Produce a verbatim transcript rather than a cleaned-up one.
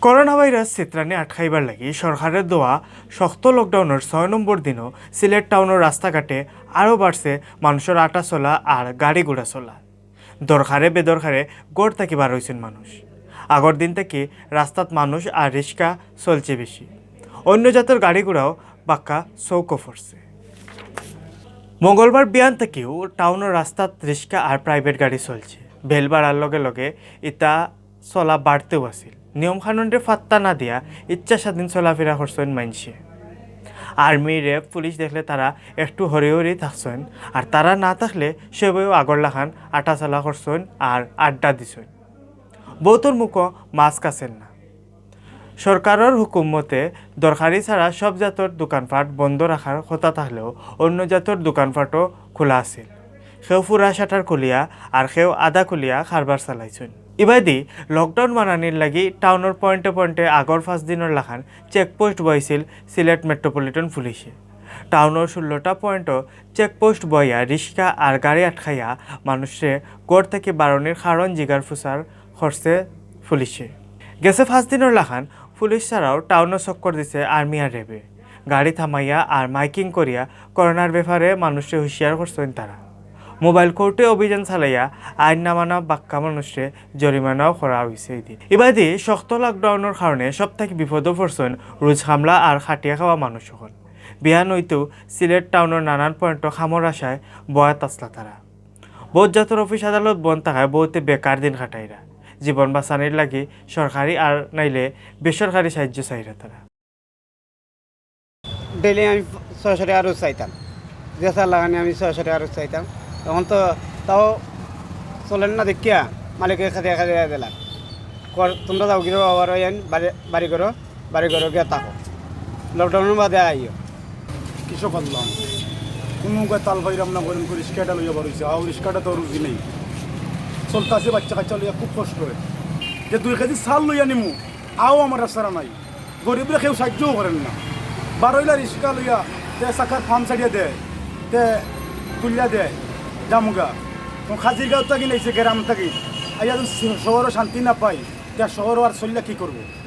Corona virus ছিতরানি আটকাইবার লাগি সরকারে দেওয়া শক্ত লকডাউনর ছয় নম্বর দিনও সিলেট টাউনর রাস্তাঘাটে আরও বাড়ছে মানুষর আটা চলা আর গাড়ি ঘোড়া চলা। দরকারে বেদরকারে ঘর থাকি বার অইছইন মানুষ। আগর দিন থাকি রাস্তাত মানুষ আর রিক্সা চলছে বেশি। অন্য জাতর গাড়ি ঘোড়াও বাক্কা চৌকো পড়ছে। মঙ্গলবার বিয়ান থাকিও টাউনর রাস্তাত রিক্সা আর প্রাইভেট গাড়ি চলছে। বেল বাড়ার লগে লগে ইতা চলা বাড়তেও আছিল। নিয়ম কানুনরে ফাত্তা না দিয়া ইচ্ছা স্বাধীন চলাফিরা করছইন মাইনষে। আর্মি, র‍্যাব, পুলিশ দেখলে তারা একটু হরি হরি থাকছইন, আর তারা না থাকলে সবেও আগর লাখান আটা চলা করছইন আর আড্ডা দিছইন। বউতর মুখো মাস্ক আছিল না। সরকারর হুকুম মতে দরকারি ছাড়া সব জাতর দোকানপাট বন্ধ রাখার কথা থাকলেও অন্য জাতর দোকানপাটও খোলা আছিল। কেউ পুরা শাটার খুলিয়া আর কেউ আধা খুলিয়া কারবার চালাইছইন। ইবাদি লকডাউন মানানির লাগি টাউনর পয়েন্টে পয়েন্টে আগর পাঁচ দিনর লাখান চেকপোস্ট বইছিল সিলেট মেট্রোপলিটন পুলিশে। টাউনর ষোলোটা পয়েন্টও চেকপোস্ট বইয়া রিক্সা আর গাড়ি আটকাইয়া মানুষরে ঘর থাকি বারনির কারণ জিগার ফুসার করছে পুলিশে। গেছে পাঁচ দিনর লাখান পুলিশ ছাড়াও টাউনও চক্কর দিছে আর্মি আর র‍্যাবে। গাড়ি থামাইয়া আর মাইকিং করিয়া করোনার ব্যাপারে মানুষরে হুঁশিয়ার করছইন তারা। মোবাইল কোর্টে অভিযান চালাইয়া আইন না মানা বাক্কা মানুষরে জরিমানাও করা অইছে ইদিন। ইবাদি শক্ত লকডাউনর কারণে সব থাকি বিপদও পড়ছইন রুজ কামলা আর খাটিয়া খাওয়া মানুষ অকল। বিয়ান অইতেও সিলেট টাউনর নানান পয়েন্টও কামর আশায় বয়াত আছলা তারা। বউত জাতর অফিস আদালত বন্ধ থাকায় বউতে বেকার দিন কাটাইরা। জীবন বাঁচানির লাগি সরকারি আর নাইলে বেসরকারি সাহায্য চাইরা তারা। ডেইলি আমি ছয়শো টেকা রুজ চাইতাম, যে চার লাখানি আমি ছয়শো টেকা রুজ চাইতাম। তখন তো তাও চলের না দেখিয়া মালিকে খাদিয়া খাদিয়া দিলাম, কর, "তোমরা যাও গিরো আবার ওই আইন বাড়ি, বাড়ি করো, বাড়ি করো গিয়া থাকো, লকডাউনর বাদে আইও।" কিসো করলাম, কোনো মুখে তাল পাইরাম না, গরিব করে রিক্সাটা লইয়া বার অইছে, আর রিক্সাটা তো রুজি নেই, চলতাছে বাচ্চা কাচ্চা লইয়া খুব কষ্ট হয়। যে দুই কেজি চাল লইয়া নিমু, আও আমার রাস্তাটা নাই। গরিবরে কেউ সাহায্যও করের না। বারইলা রিক্সা লইয়া, তে চাকার পাম ছাড়িয়া দেয়, তে তুলিয়া দেয়, জামুগা। তো খাজিরগাঁও থাকি নাইছে, গ্রাম থাকি। আইয়া যদি শহরও শান্তি না পাই, তে শহরও আর চলিয়া কি করবো?